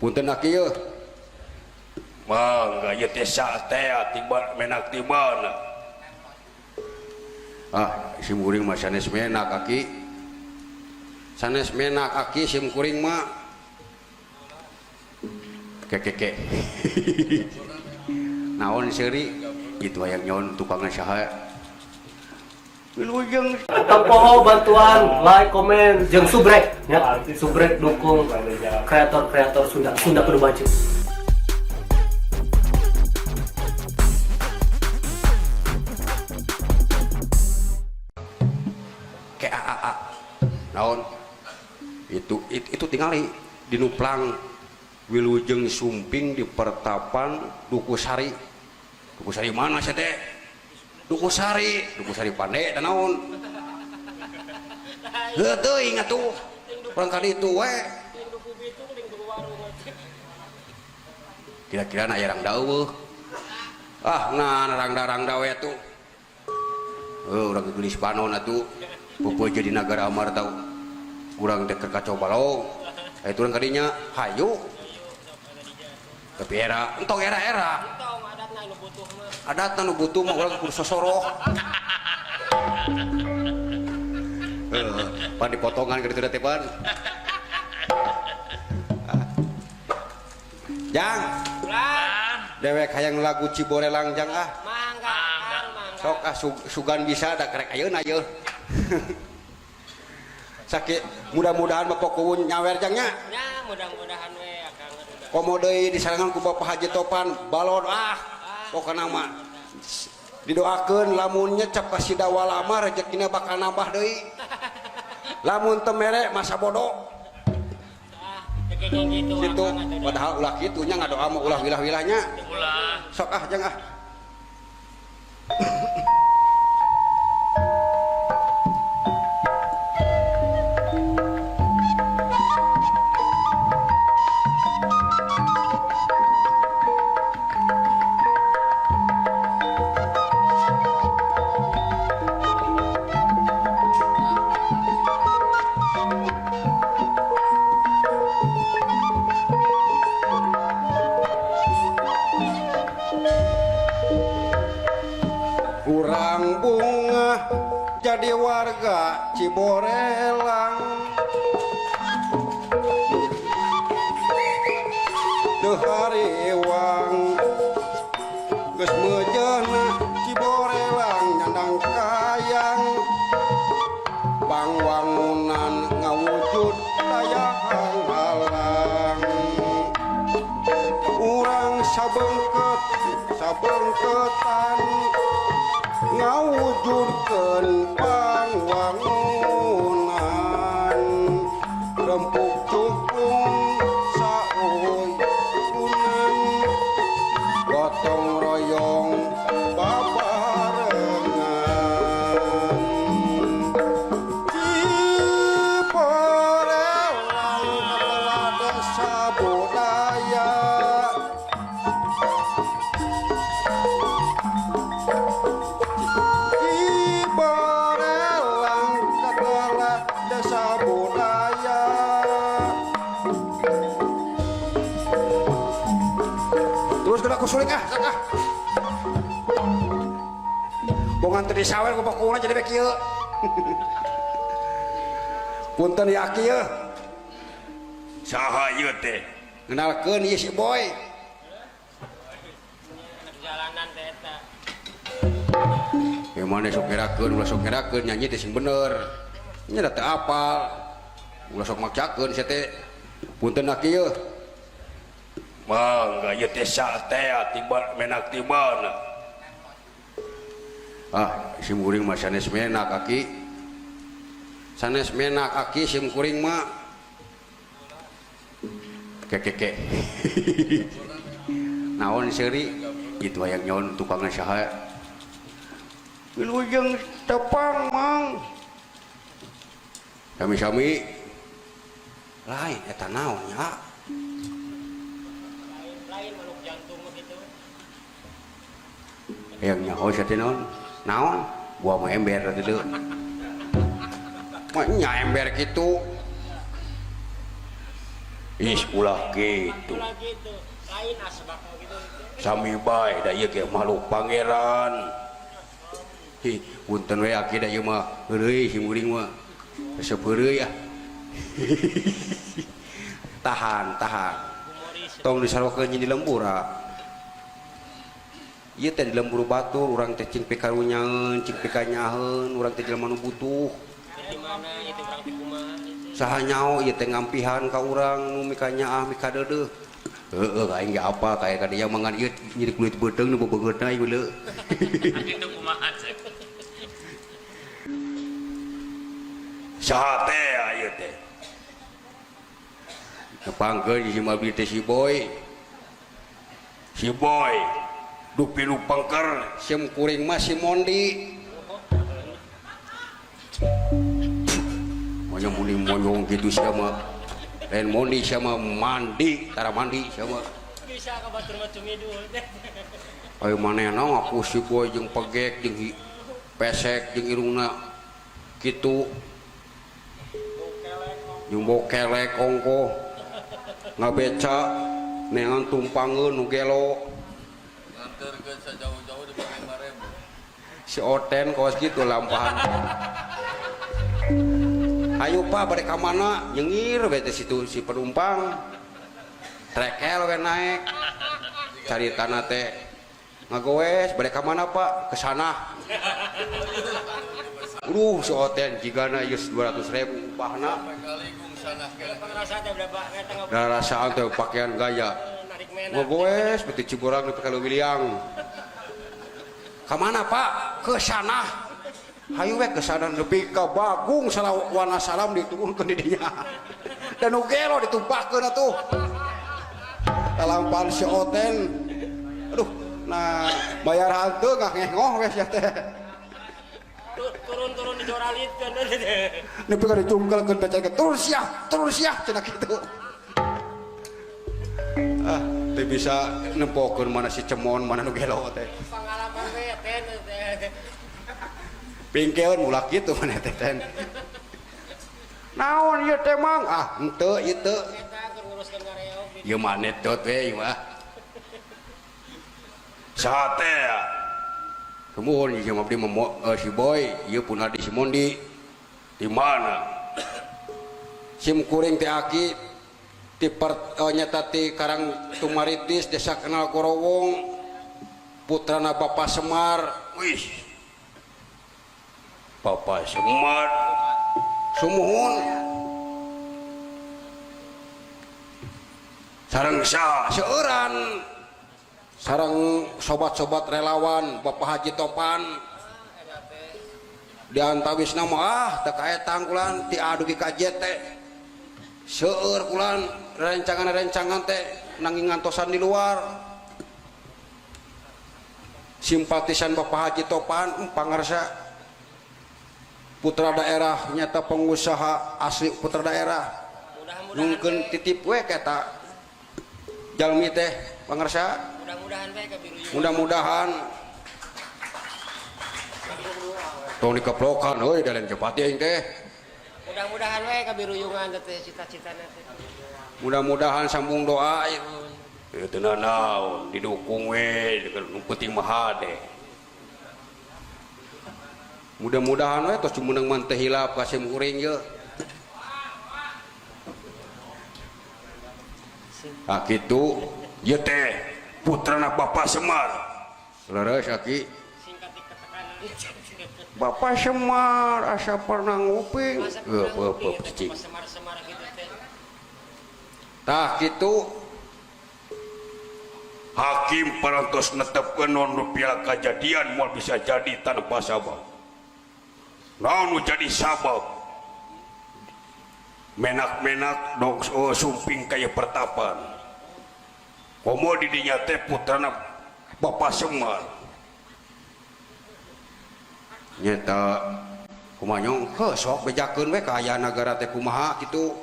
Punten aki yeuh. Mangga ieu teh teh tiba menak ti mana? Ah, sim kuring mah sanes menak aki. Sanes menak aki sim kuring mah. Kekeke. Naon seuri? Itu hayang nyaon tukangna saha? Wilujeng Tempoho bantuan, like, komen, jeung subrek ya, subrek dukung kreator-kreator Sunda, Sunda kudu maju. Ke AAA. Naon? Itu tingali di Nuplang Wilujeng Sumping di Pertapan Dukusari. Dukusari mana sih teh? Dukusari, Dukusari Pande dan naon? Heuh teuing atuh. Urang kali itu we. Kira-kira na aya rangda eueuh. Ah, nah rangda-rangda we atuh. Heuh, urang geulis panon atuh. Popoe jadi nagara amar tau. Urang teh keur kacau balau. Aya urang kadinya hayu. Tapi era, entong era-era. Adatna nu butuh mah urang kudu sosoroh. Heuh, pan dipotongan kitu teh pan. Jang. Dewek hayang lagu Ciborelang jang ah. Mangga, mangga. Sok ah sugan bisa da kerek ayeuna yeuh. Sakit mudah-mudahan Bapak Kuwun nyawer jang nya. Ya, mudah-mudahan we akang udah. Komo deui disarangan ku Bapak Haji Topan balon ah. Pokona mah didoakeun lamun nyecep ka Sidawa lama rezekina bakal nambah deui. Lamun teu mere masa bodoh. Ah, kayak gitu. Gitu. Akang atuh dah. Padahal ulah kitu nya ngadoa mah ulah wilah-wilahnya. Ulah. Sok ah jang ah. Urang bunga jadi warga Ciborelang. Teu hariwang geus meujeuhna Ciborelang nyandang kayang. Pangwangunan ngawujud daya halang. Urang sabengket sabengketan ngawujudkeun pangwangunan. Rempuk cukung sauyunan gotong royong babarengan. Ciborelang adalah desa budaya. Ciborelang adalah desa budaya. Terus kena kusulik ah, sok ah. Bongan teu disawer ku pokona jadi bek ieu. Punten ya aki yeuh. Saha ieu teh? Ngenalkeun ieu si Boy. Perjalanan teh eta. Ya mana sok ngerakeun, ulah sok ngerakeun nyanyi teh sing bener. Nya da teu apal. Ulah sok maksakeun sia teh. Punten aki yeuh. Mangga ieu teh teh tiba menak ti mana? Ah, sim kuring mah sanes menak aki. Sanes menak aki sim kuring mah. Kekeke. Naon seuri? Itu hayang nyaon tukangna saha? Wilujeng tepang mang. Sami-sami. Lain eta naon nya? Lain meluk jantung gitu. Hayang nyaho sia teh naon? Naon? Gua mah ember teh deui. Mah nya ember kitu. Ih ulah kitu. Ulah gitu. Lain asbak gitu. Sami bae da ieu ge makhluk pangeran. Hi, punten we aki da ieu mah heureuy si muring mah. Resep heureuy ah. Tahan, tahan. Tong disarokeun di lembura. Ieu teh di lembur batur urang teh cing pikarunyaeun, cing pikanyaheun, urang teh jelema nu butuh. Di mana itu urang teh kumaha itu. Saha nyaho ieu teh ngampihan ka urang nu mikanyaah mikadeudeuh. Heeh, aing ge apa kaya ka dieu mangan ieu nyeri kulit beuteung nu bebeungeutna ieu leuh. Itu kumaha cek. Saha teh ieu teh? Nepangkeun si abdi teh si Boy. Si Boy dupi nu pengker sim kuring mah si Mondi. Monyong muni monyong kitu sia mah. Lain Mondi sia mah mandi, tara mandi sia mah. Bisa ka batur mah cumidul teh. Ayo manehna ngaku si Boy jeung pegek jeung pesek jeung irungna kitu. Jeung bokelek ongkoh. Ngabeca neangan tumpangeun nu gelo. Nganterkeun sajauh-jauh di 5.000. Si Oten kawas kitu lampahan. Ayo Pak bade ka mana? Nyengir we teh situ si penumpang. Trekel we naek. Caritana teh ngagoes bade ka mana Pak? Ke sana. Aduh si Oten jigana ieu 200.000 upahna. Rasaan teh pakaian gaya. Ngagoes beuti Ciborang nepi ka Leuwiliang. Ka mana Pak? Ke sana. Hayu we ke sana nepi ka Bagung salawana salam diturunkeun di dinya. Dan nu gelo ditumpahkeun atuh. Talampahan si Oten. Aduh, nah bayar hanteu ngah-ngehoh we sia teh. Turun-turun dijoralitkeun. Nepi ka dicungkelkeun teh cenah turun sia, turun sia cenah kitu. Ah, teu bisa nempokeun mana si Cemon, mana nu gelo teh. Pengalaman we teh teh. Pingkeun ulah kitu maneh teh ten. Naon ieu teh Mang? Ah, henteu ieu teu. Eta keur nguruskeun ngareog. Ieu mah netot we ieu mah. Saha teh? Sumuhun ieu mah abdi mah si Boy, ieu pun adi si Mondi. Di mana? Sim kuring teh aki ti nyata ti Karang Tumaritis Desa Kenal Korowong putrana Bapak Semar. Wih. Bapak Semar. Sumuhun. Sareng saha? Seueuran. Sareng sobat-sobat relawan Bapak Haji Topan. Di antawisna mah ah teu kaetang kulan ti A dugi ka J teh. Seueur kulan rencangan-rencangan teh nanging ngantosan di luar. Simpatisan Bapak Haji Topan pangarsa putra daerah nyata pengusaha asli putra daerah. Nungkeun titip we eta jalmi teh pangarsa. Mudah-mudahan we ka biru. Mudah-mudahan tong dikeplokan euy da lain cepat aing teh. Mudah-mudahan we ka biruyungan teh cita-citana teh. Mudah-mudahan sambung doa ieu teu nanaon didukung we nu penting mah hade. Mudah-mudahan we tos cumeunang mah teh hilap ka sim kuring ieu. Ah kitu ieu teh putrana Bapak Semar. Leres aki. Singkat dikatakan. Bapak Semar asa pernah nguping. Heuh, cicing. Semar-semar gitu teh. Tah kitu hakim parantos netepkeun non rupiah kajadian moal bisa jadi tanpa sabab. Naon nu jadi sabab? Menak-menak dong sumping kaya pertapan. Komo di dinya teh putrana Bapak Semar. Nyata kumaha nyong heuh sok bejakeun we ka aya nagara teh kumaha kitu.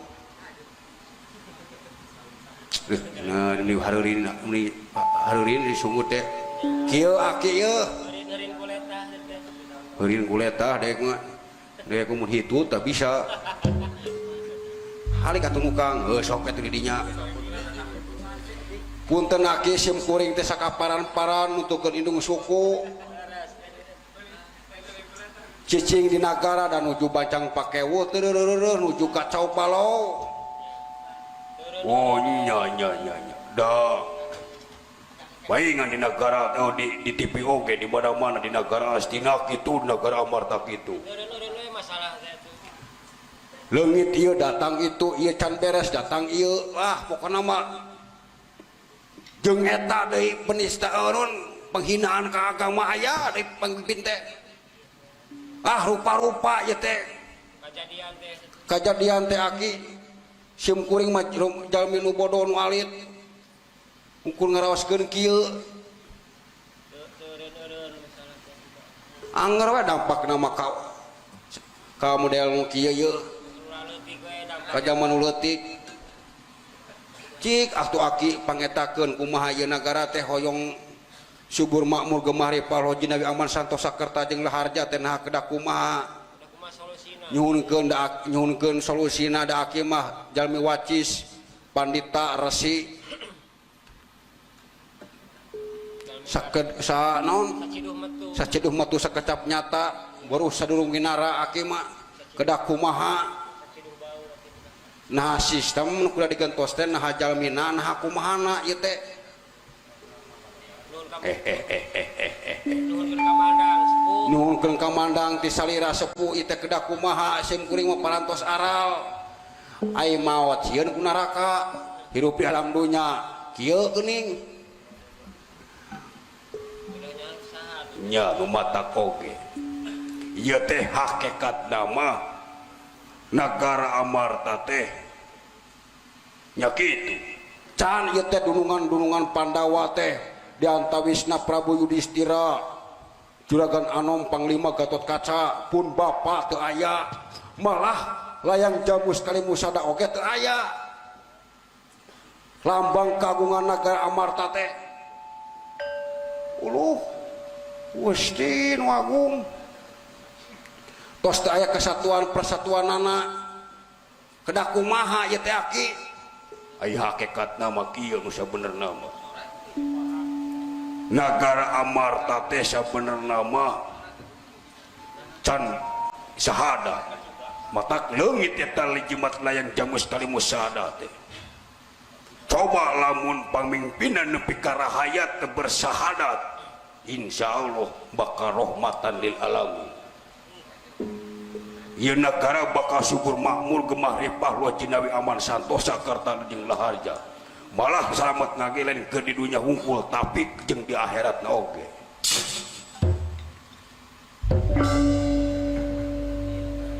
Nah, ini hareurin, ini hareurin di sungut teh. Kieu aki ieu. Heurin kuletah teh. Heurin kuletah daek mah. Daek mun hitu tah bisa. Halik atuh nukang heuh sok atuh di dinya. Punten aki sim kuring teh sakaparan-paran nutukeun indung suku. Cicing di nagara dan nuju bancang pakewo teu nuju kacau balau. Oh nya nya nya nya. Da baingan di negara oh, di TV oge di mana-mana di negara Astina kitu, negara Amarta kitu. Leungit ieu datang itu, ieu can beres datang ieu. Ah pokona mah jeung eta deui penista eureun penghinaan ka agama aya deui pemimpin teh. Ah rupa-rupa ieu teh. Kajadian teh. Kajadian teh aki sim kuring mah jalmi nu bodoh nu alit. Ukur ngaraoskeun kieu. Anger we dampakna mah ka model nu kieu ieu. Ka jaman nu leutik. Cik atuh aki pangetakeun kumaha ieu nagara teh hoyong subur makmur gemah ripah jinawi aman santosa kerta jeung laharja teh naha kedah kumaha. Nyuhunkeun da nyuhunkeun solusina da aki mah jalmi wacis pandita resi saked sa naon saciduh metu sakecap nyata baru sadurung ginara aki mah kedah kumaha. Nah sistem nu kudu digentos teh naha jalmina naha kumahana ieu teh. Nuhunkeun ka mandang ti salira sepuh ieu teh kedah kumaha sim kuring mah parantos aral. Ai maot sieun ku neraka hirup di alam dunya kieu geuning. Nya nu mata oge ieu teh hakikatna mah nagara Amarta teh nya kitu. Can ieu teh dunungan-dunungan Pandawa teh di antawisna Prabu Yudhistira Juragan Anom Panglima Gatotkaca pun bapa teu aya, malah layang jamus kalimusada oge teu aya. Lambang kagungan nagara Amarta teh uluh Gusti nu agung. Tos teu aya kesatuan persatuanana. Kedah kumaha ieu teh aki? Ai hakikatna mah kieu nu sabenerna mah. Nagara Amarta teh sabenerna mah can sahada. Matak leungit eta jimat layang jamus kalimusada teh. Coba lamun pamimpinan nepi ka rahayat teu bersahadat, insya Allah bakal rahmatan lil alamin. Ieu nagara bakal subur makmur gemah ripah luas jinawi aman santosa kerta jeung laharja. Malah salamet ngagelen keur di dunya hungkul tapi jeung di akhirat na oge.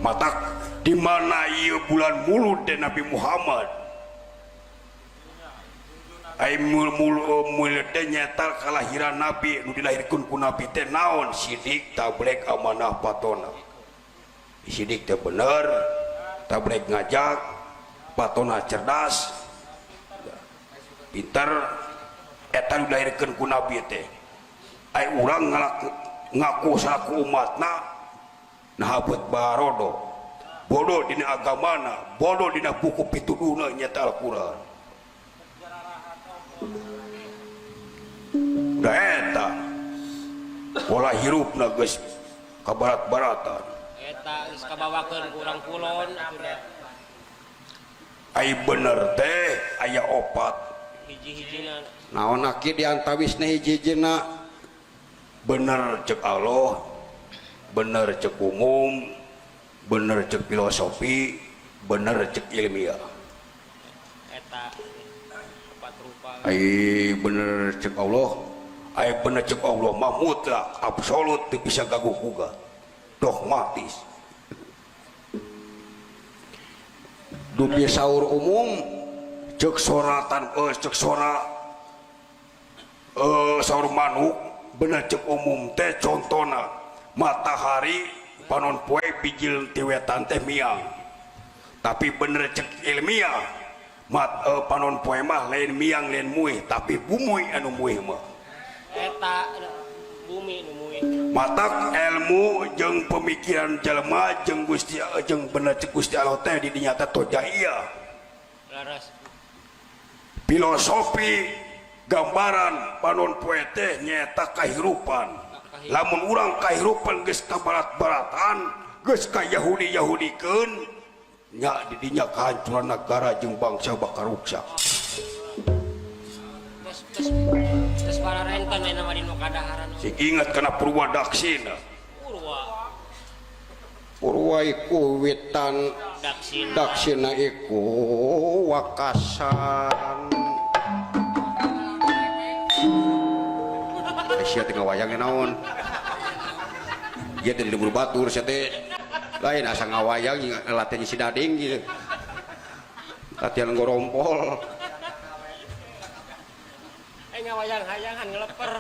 Matak di mana ieu bulan mulud teh Nabi Muhammad. Ai mulud teh nyaeta kalahiran Nabi nu dilahirkeun ku Nabi teh naon sidik tablek amanah patona. Sidik teh bener, tablek ngajak, patona cerdas, pintar, eta nu dilahirkeun ku Nabi teh. Ai urang ngaku salaku umatna naha beut barodo. Bodoh dina agamana, bodoh dina buku pituduhna nyaeta Al-Qur'an. Da eta pola hirupna geus ka barat-baratan. Eta geus kabawakeun ku urang kulon atuh. Ai bener teh aya opat. Hiji-hijina. Naon aki di antawisna hiji-hijina? Bener cek Allah, bener cek umum, bener cek filosofi, bener cek ilmiah. Eta opat rupa. Ai bener cek Allah, ai bener cek Allah mah mutlak, absolut teu bisa gaguh-gugat. Dogmatis. Dupi saur umum cek soratan cek sora saur manuk bener cek umum teh contona matahari panon poe bijil ti wetan teh miang. Tapi bener cek ilmiah panon poe mah lain miang lain muih tapi bumi anu muih mah. Eta bumi nu muih. Matak ilmu jeung pemikiran jelema jeung Gusti jeung bener cek Gusti Allah teh di dinya teh tojaia. Laras. Filosofi gambaran panon poe teh nyaeta kahirupan. Lamun urang kahirupan geus ka barat-baratan, geus ka Yahudi-Yahudikeun, nya di dinya kehancuran negara jeung bangsa bakal ruksak. Terus terus terus para renten ayeuna mah dinu kadaharan. Sing ingat kana Purwa Daksina. Purwa. Purwa iku witan Daksina. Daksina iku wakasan. Sia teh ngawayang naon? Ieu teh di lembur batur sia teh. Lain asa ngawayang latihan si Dading gitu. Latihan gorompol. Eh ngawayang hayangan ngeleper.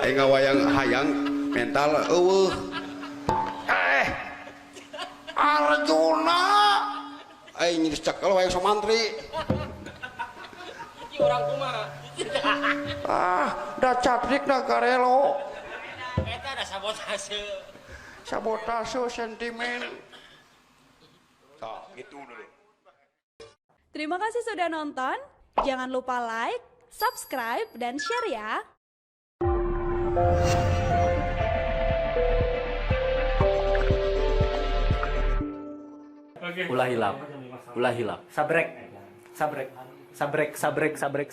Aing ngawayang hayang mental eueuh. Arjuna aing geus cekel wayang Somantri. Iki urang kumaha? Ah, da caprik na garelo. Eta ada sabotase. Sabotase sentimen. Tah, gitu dulu. Terima kasih sudah nonton. Jangan lupa like, subscribe, dan share ya. Ulah hilap. Ulah hilap. Sabrek. Sabrek. Sabrek, sabrek, sabrek.